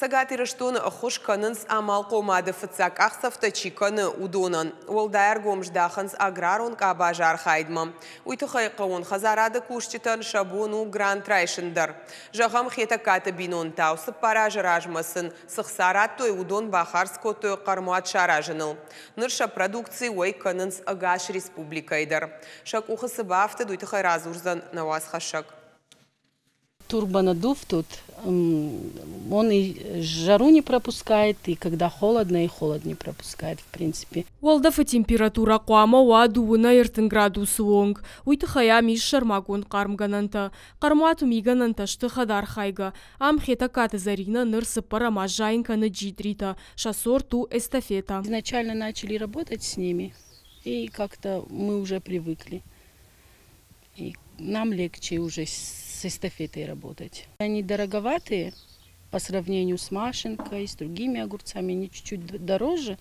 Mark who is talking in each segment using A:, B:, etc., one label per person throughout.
A: Цӕгат Ирыстоны ӕххуыс кӕнынц, амалхъомады фыццаг къахдзӕфтӕ чи кӕны, уыдонӕн. Уӕлдай ӕргом здахынц аграрон къабазы архайдмӕ. Уый тыххӕй хъӕууон хӕдзарады кусджытӕн сӕ бон у грант райсын дӕр. Зӕгъӕм, Хетӕгкаты бинонтау 4 азы размӕ сын цы хца радтой, уыдон бахардз кодтой хъӕрмуат саразыныл. Ныр сӕ продукци уӕй кӕнынц ӕгас республикӕйы дӕр. Сӕ къухы цы бафтыд, уый тыххӕй радзурдзӕн нӕ уацхӕссӕг.
B: Турбонаддув тут, он и жару не пропускает, и когда холодно, и холод не пропускает, в принципе.
C: Уӕлдӕфы температурӕ хъуамӕ уа 32 градусы онг. Уый тыххӕй ам ис сӕрмагонд хъармгӕнӕнтӕ. Хъӕрмуаты мигӕнӕнтӕ сты хӕдархайгӕ. Ам Хетӕгкаты Зӕринӕ ныр цыппӕрӕм аз зайын кӕны джитъритӕ. Сӕ сорт у Эстафета.
B: Изначально начали работать с ними, и как-то мы уже привыкли. И нам легче уже с Эстафетой работать. Они дороговатые по сравнению с Машенькой, с другими огурцами, они чуть-чуть дороже,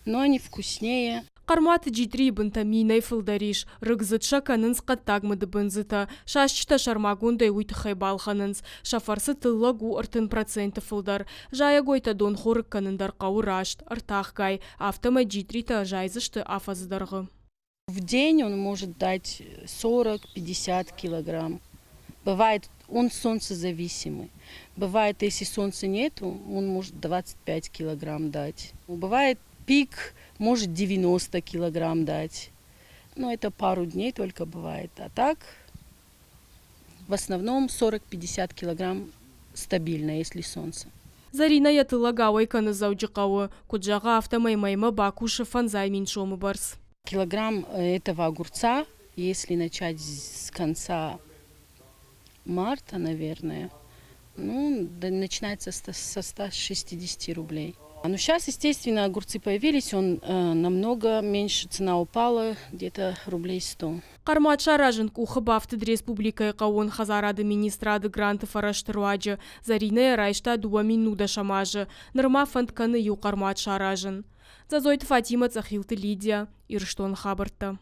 B: но они вкуснее.
C: Хъӕрмуаты джитърийы бынтӕ минӕй фылдӕр ис. Рыгдзыд сӕ кӕнынц хъӕддаг мыдыбындзытӕ. Сасчытӕ сӕрмагондӕй уый тыххӕй балхӕнынц. Сӕ фӕрцы тыллӕг у 30% фылдӕр. Зайӕгойтӕ донхорыг кӕнын дӕр хъӕуы раст, ӕртахгай. Афтӕмӕй джитъритӕ зайдзысты афӕдзы дӕргъы.
B: В день он может дать 40-50 килограмм. Бывает, он солнцезависимый. Бывает, если солнца нету, он может 25 килограмм дать. Бывает, пик может 90 килограмм дать. Но это пару дней только бывает. А так, в основном 40-50 килограмм стабильно, если солнце.
C: Зӕринӕ йӕ тыллӕг ауӕй кӕны Дзӕуджыхъӕуы. Куыд зӕгъы, афтӕмӕй мӕймӕ бакусы 5 000 сомы бӕрц.
B: Килограмм этого огурца, если начать с конца марта, наверное, ну, начинается со 160 рублей. Ну, сейчас, естественно, огурцы появились, он намного меньше, цена упала, где-то рублей 100.
C: Хъӕрмуат саразын къухы бафтыд республикӕйы хъӕууон хӕдзарады министрады гранты фӕрӕзты руаджы. Зӕринӕ йӕ райста 2010 азы. Нырма фӕнд кӕны иу хъӕрмуат саразын. Дзӕдзойты Фатимӕ, Цъӕхилты Лидия, Ирыстоны хабӕрттӕ.